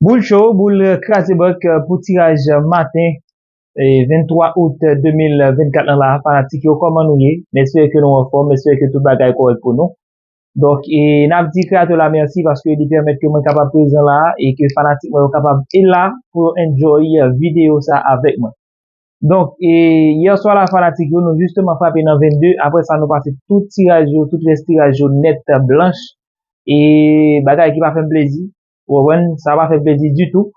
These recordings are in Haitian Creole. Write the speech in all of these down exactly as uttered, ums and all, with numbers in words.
Boul cho, boul kraze bank pou tiraj maten e venntwa out de mil vennkat lan la, fanatik yo, kòman nou ye? M espere ke nou anfòm, m espere ke tout bagay kòrèk pou nou. Donk, e n ap di kreyatè la mèsi paske li pèmèt ke mwen kapab prezan la e ke fanatik mwen yo kapab e la pou yo enjoy videyo sa avèk mwen. Donk, e yè swa la, fanatik yo, nou jisteman frape nan vennde. Apre sa, nou pase tout tiraj yo, tout rès tiraj yo nèt blanch. E bagay ki pa fè m plezi. Ou konprann? Sa pa fè m plezi ditou.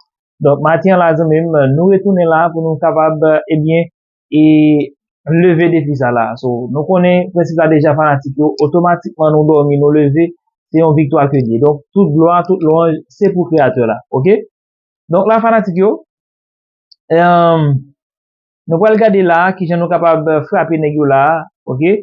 Donk, maten an la, zanmi m, nou retounen la pou nou kapab, ebyen, e leve defi sa la. So, nou konnen prensip la deja, fanatik yo, otomatikman nou dòmi, nou leve, se yon viktwa ke li ye. Donk, tout glwa, tout lwanj, se pou kreyatè la. Oke? Donk la, fanatik yo, em, nou pral gade la kijan nou kapab frape nèg yo la, oke?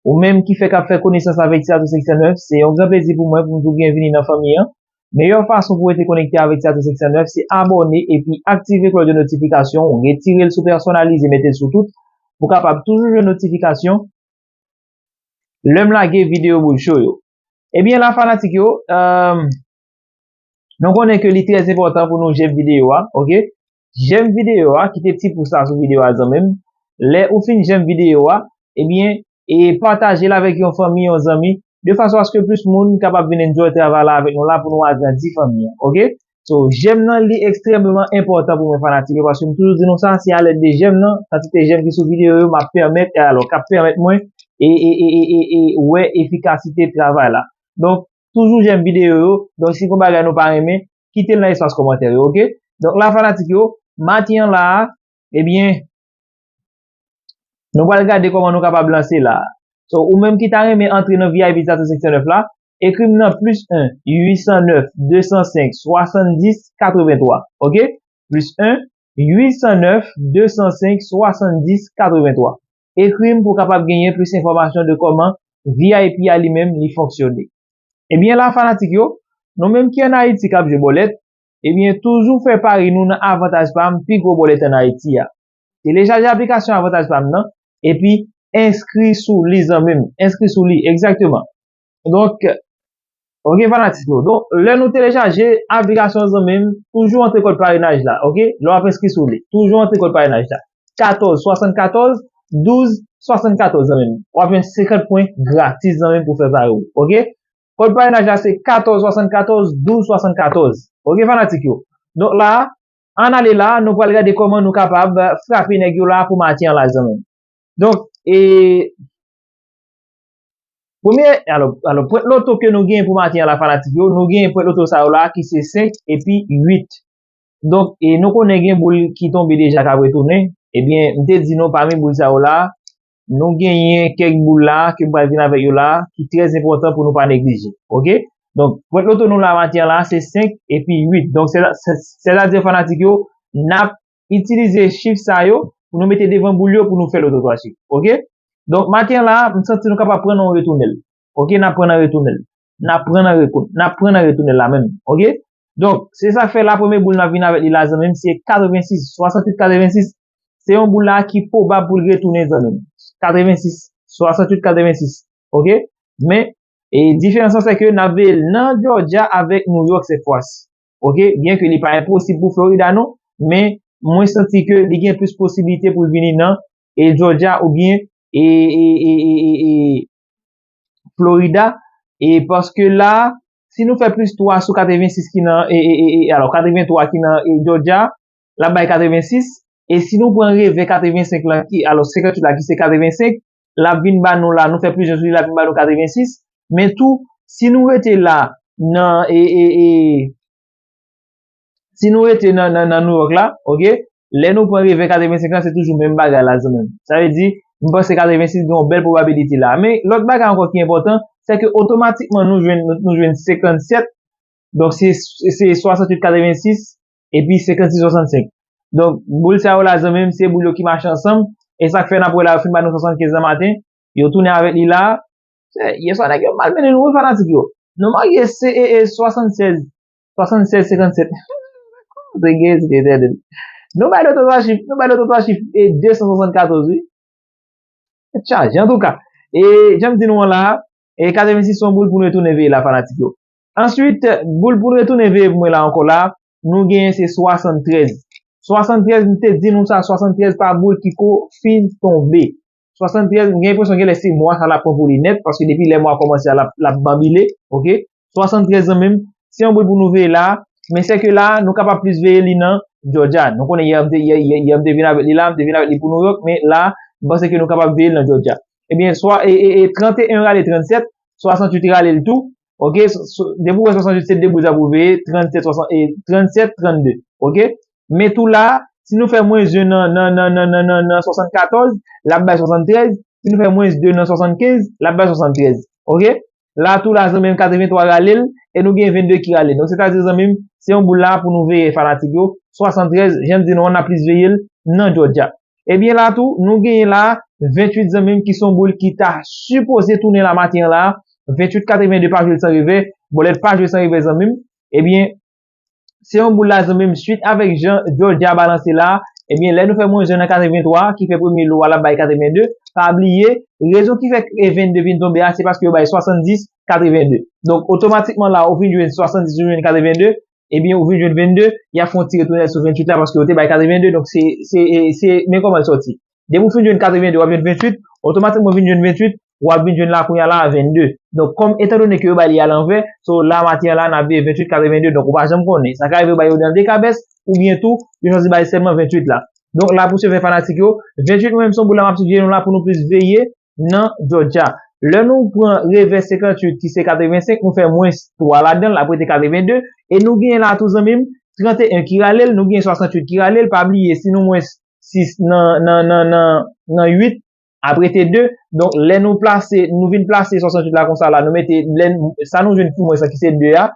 Ou menm ki fèk ap fè konesans avèk Tirato senk san nèf, se yon gran plezi pou mwen pou m di w byenvini nan fanmi an. Meyè fason pou w rete konekte avèk Tirato senk san nèf, se abòne epi aktive klòch de notifikasyon, ou retire l sou pèsonalize, mete l sou tout, pou w kapab toujou jwenn notifikasyon lè m lage videyo Boul Cho yo. Ebyen la, fanatik yo, em, nou konnen ke li trè enpòtan pou nou jèm videyo a, oke? Jèm videyo a, kite ti pous la sou videyo a, zanmi m. Lè ou fin jèm videyo a, ebyen, e pataje l avèk yon fanmi, yon zanmi, de fason aske plis moun kapab vin enjoy travay la avèk nou la pou nou agrandi fanmi an, oke? So, jèm nan li ekstrèmeman enpòtan pou mwen, fanatik yo, paske m toujou di nou sa, se alèd de jèm nan, kantite jèm ki sou videyo yo, m ap pèmèt, e alò, k ap pèmèt mwen e, e, e, e, e, e wè efikasite travay la. Donk, toujou jèm videyo yo. Donk, si gon bagay nou pa renmen, kite l nan espas kòmantè yo, oke? Donk, la, fanatik yo, maten an la a, ebyen, nou pral gade kòman nou kapab lanse la. So, ou menm ki ta renmen antre nan V I P Tirato senk san nèf la, ekri m nan plis en, uit san nèf, de san senk, swasanndis, katrevenntwa. Oke? Plis en, uit san nèf, de san senk, swasanndis, katrevenntwa. Ekri m pou w kapab genyen plis enfòmasyon de kòman V I P a li menm li fonksyone. Ebyen la, fanatik yo, nou menm ki ann Ayiti k ap jwe bòlèt, ebyen, toujou fè pari nou nan Avantaj Pam, pi gwo bòlèt ann Ayiti a. Telechaje aplikasyon Avantaj Pam nan, epi enskri sou li, zanmi m. Enskri sou li, egzakteman. Donk, oke, fanatik yo. Donk, lè nou telechaje aplikasyon, zanmi m, toujou antre kòd parenaj la, oke? Lè w ap enskri sou li, toujou antre kòd parenaj la. Katòz swasannkatòz, douz swasannkatòz, zanmi m. W ap jwenn senkant pwen gratis, zanmi m, pou fè pari w, oke? Kòd parenaj la se katòz swasannkatòz, douz swasannkatòz. Oke, fanatik yo? Donk la, ann ale la, nou pral gade kòman nou kapab frape nèg yo la pou maten an la, zanmi m. Donk, e, premye, alò, alò, pwent loto ke nou genyen pou maten an la, fanatik yo, nou genyen pwent loto sa yo la ki se senk epi uit. Donk, e, nou konnen gen boul ki tonbe deja k ap retounen. Ebyen, m te di nou pami boul sa yo la, nou genyen kèk boul la ke m pral vin avèk yo la, ki trè enpòtan pou nou pa neglije. Oke? Donk, pwent loto nou la maten an la, se senk epi uit. Donk, sètadi, fanatik yo, n ap itilize chif sa yo pou nou mete devan boul yo pou nou fè loto twa chif. Oke? Donk, maten an la, m santi nou kapab pran nan yon retounèl. Oke, n ap pran nan retounèl. N ap pran nan rekou-, n ap pran nan retounèl la menm. Oke? Donk, se sa k fè la, premye boul n ap vin avèk li la, zanmi m, se katrevensis, swasantuit katrevensis. Se yon boul la ki pwobab pou l retounen, zanmi m. Katrevensis, swasantuit katrevensis. Oke? Men, e diferans lan, se ke n ap veye l nan Georgia avèk New York sèt fwa. Oke? Byen ke li pa enposib pou Florida, non, men mwen santi ke li gen plis posiblite pou l vini nan, e, Georgia oubyen, e, e, e, e, e, e, Florida, e paske la, si nou fè plis twa sou katrevensis ki nan, e, e, e, e, alò, katrevenntwa ki nan, e, Georgia, l ap bay katrevensis, e si nou pran revè katrevensenk lan, ki, alò, senkantuit la, ki se katrevensenk, l ap vin ba nou la, nou fè plis yen sou li, l ap vin ba nou katrevensis, men tou, si nou rete la, nan, e, e, e, si nou rete nan, nan, nan New York la, oke, lè nou pran revè katrevensenk lan, se toujou menm bagay la, zanmi m. Sa vle di, m panse katrevensis gen yon bèl pwobabilite la. Men, lòt bagay ankò ki enpòtan, se ke otomatikman nou jwenn, nou, nou jwenn senkannsèt, donk se, se swasantuit katrevensis, epi senkansis swasannsenk. Donk, boul sa yo la, zanmi m, se boul yo ki mache ansanm, e sa k fè n ap wè la, yo fin ba nou swasannkenz nan maten, yo tounen avèk li la, Chè, yè swa nèg yo malmennen nou, wi, fanatik yo. Nou marye se, e, e, swasannsèz, swasannsèz senkannsèt. Kote gen, se Etènèl. Nou bay loto twa chif, nou bay loto twa chif, e, desanswasannkatòz, wi. Tèt chaje. Antouka, e, jan m di nou an la, e, katrevensis se yon boul pou nou retounen veye la, fanatik yo. Answit, boul pou nou retounen veye pou mwen la ankò la, nou genyen se swasanntrèz. Swasanntrèz, m te di nou sa, swasanntrèz pa boul ki ko fin tonbe. Swasanntrèz, m gen enpresyon genlè se mwa sa l ap pran pou li nèt, paske depi lè mwa kòmanse a, l ap, l ap banbile, oke? Swasanntrèz zanmi m, se yon boul pou nou veye la, men sèke la, nou kapab plis veye li nan Georgia. Nou konnen yè m te, yè, yè, yè m te vin avèk li la, m te vin avèk li pou New York, men la, m panse ke nou kapab veye l nan Georgia. Ebyen, swa, e, e, e, trannteyen rale trannsèt, swasanntuit rale l tou, oke? So, so, depi w wè swasanntuit, se de boul sa pou veye, trannsèt, swasant, e, trannsèt, trannde, oke? Men tou la, si nou fè mwens de nan, nan, nan, nan, nan, nan, nan swasannkatòz, l ap bay swasanntrèz. Si nou fè mwens de nan swasannkenz, l ap bay swasanntrèz. Oke? La tou la, zanmi m, katrevenntwa rale l, e nou gen vennde ki rale l. Donk, sètadi, zanmi m, se yon boul la pou nou veye fanatik yo. Swasanntrèz, jan m di nou an, n ap plis veye l nan Georgia. Ebyen, la tou, nou genyen la venntuit, zanmi m, ki se yon boul ki ta sipoze tounen la maten an la. Venntuit katrevennde pa jwe l san revè. Bòlèt pa jwe san revè, zanmi m. Ebyen, se yon boul la, zanmi m, swit avèk jan Georgia balanse la, ebyen, lè nou fè mwens yen nan katrevenntwa, ki fè premye lo a, l ap bay katrevennde, pa bliye, rezon ki fè vennde vin tonbe a, se paske yo bay swasanndis, katrevennde. Donk, otomatikman la, ou vin jwenn swasanndis, ou jwenn katrevennde, ebyen, ou vin jwenn vennde, y ap fè yon ti retounen sou venntuit la, paske yo te bay katrevennde, donk se, se, e, se, men kòman l sòti. Depi w fin jwenn katrevennde, w ap jwenn venntuit, otomatikman w vin jwenn venntuit, w ap vin jwenn la kounye a la vennde. Donk, kòm etandone ke yo bay li alanvè, so la maten an la, n ap veye venntuit katrevennde, donk ou pa janm konnen. Sa ka rive yo bay yo nan de kabès, oubyen tou, yo chwazi bay sèlman venntuit la. Donk, la pou seve fanatik yo, venntuit mwen menm se yon boul la m ap sijere nou la pou nou plis veye nan Georgia. Lè nou pran revè senkanntuit ki se katrevensenk, nou fè mwens twa ladan l, l ap rete katrevennde, e nou genyen la tou zanmi m, trannteyen ki rale l, nou genyen swasantuit ki rale l, pa bliye si nou mwens sis nan, nan, nan, nan, nan uit, ap rete de. Donk, lè nou plase, nou vin plase swasantuit la konsa la, nou mete, lè, sa nou jwenn ki mwens lan ki se de a,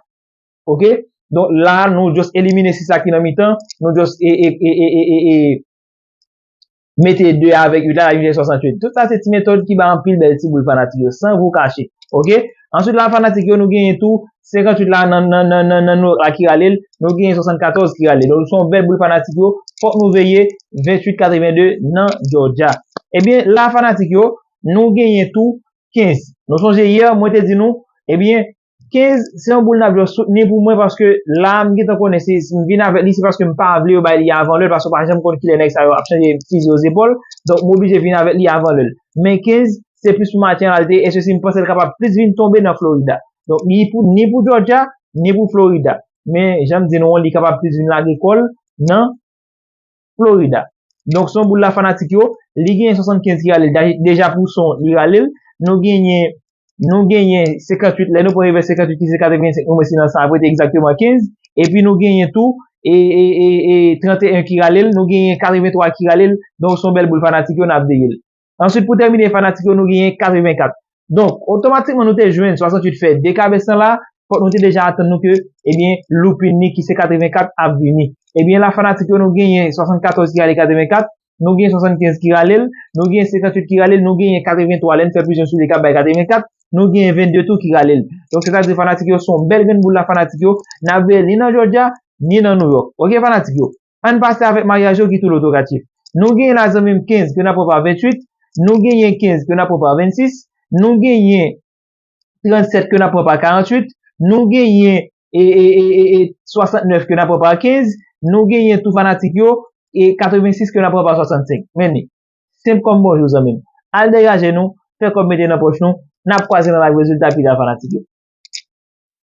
oke? Donk, la, nou just elimine sis la ki nan mitan, nou just e, e, e, e, e, e, e, mete de avèk uit la, la vin fè swasantuit. Tout sa se ti metòd ki bay anpil bèl ti boul fanatik yo, san vo kache. Oke? Answit la, fanatik yo, nou genyen tou senkanntuit la nan, nan, nan, nan, nan Nouyòk la ki rale l, nou genyen swasannkatòz ki rale l. Donk, se yon bèl boul fanatik yo, fòk nou veye venntuit katrevennde nan Georgia. Ebyen, la, fanatik yo, nou genyen tou kenz. Nou sonje yè, mwen te di nou, ebyen, kenz, se yon boul n ap jwe soutni pou mwen paske la, m gentan konnen se, si m vin avèk li, se paske m pa vle yo bay li avan lè l, paske w pa janm konn kilè nèg sa yo ap chanje fizi o zepòl. Donk, m oblije vin avèk li avan lè l. Men kenz, se plis pou maten an la l te ye, e sesi m panse l kapab plis vin tonbe nan Florida. Donk, ni pou, ni pou Georgia, ni pou Florida. Men, jan m di nou an, li kapab plis vin lage kò l nan Florida. Donk, se yon boul la fanatik yo, li genyen swasannkenz ki rale l, da-, deja pou son, li rale l. Nou genyen, nou genyen senkanntuit, lè nou pran revè senkanntuit ki se katrevensenk, nou mwen si nan sa, ap rete egzakteman kenz. Epi nou genyen tou, e, e, e, e, trannteyen ki rale l, nou genyen katrevenntwa ki rale l. Donk, se yon bèl boul fanatik yo, n ap veye l. Answit, pou tèmine, fanatik yo, nou genyen katrevenkat. Donk, otomatikman, nou te jwenn swasantuit fè de kabès lan la, fòk nou te deja atann nou ke, ebyen, loupin li ki se katrevenkat ap vini. Ebyen, la, fanatik yo, nou genyen swasannkatòz ki rale katrevenkat, nou genyen swasannkenz ki rale l, nou genyen senkanntuit ki rale l, nou genyen katreventwa, lè n fè plis yon sou li k ap bay katrevenkat, nou genyen vennde tou ki rale l. Donk, sètadi, fanatik yo, se yon bèl grenn boul la, fanatik yo, n ap veye l ni nan Georgia, ni nan Nouyòk. Oke, fanatik yo? Ann pase avèk maryaj yo ki tou lotokatif. Nou genyen la zanmi m kenz ke n ap pran pa venntuit, nou genyen kenz ke n ap pran pa vennsis, nou genyen trannsèt ke n ap pran pa karanntuit, nou genyen e, e, e, e, e, swasantnèf ke n ap pran pa kenz, nou genyen tou fanatik yo, e katrevensis ke n ap pran pa swasannsenk. Men li. Senp kòm bonjou zanmi m. Al degaje nou, fè kòb mete nan pòch nou, n ap kwaze nan live rezilta pita fanatik yo.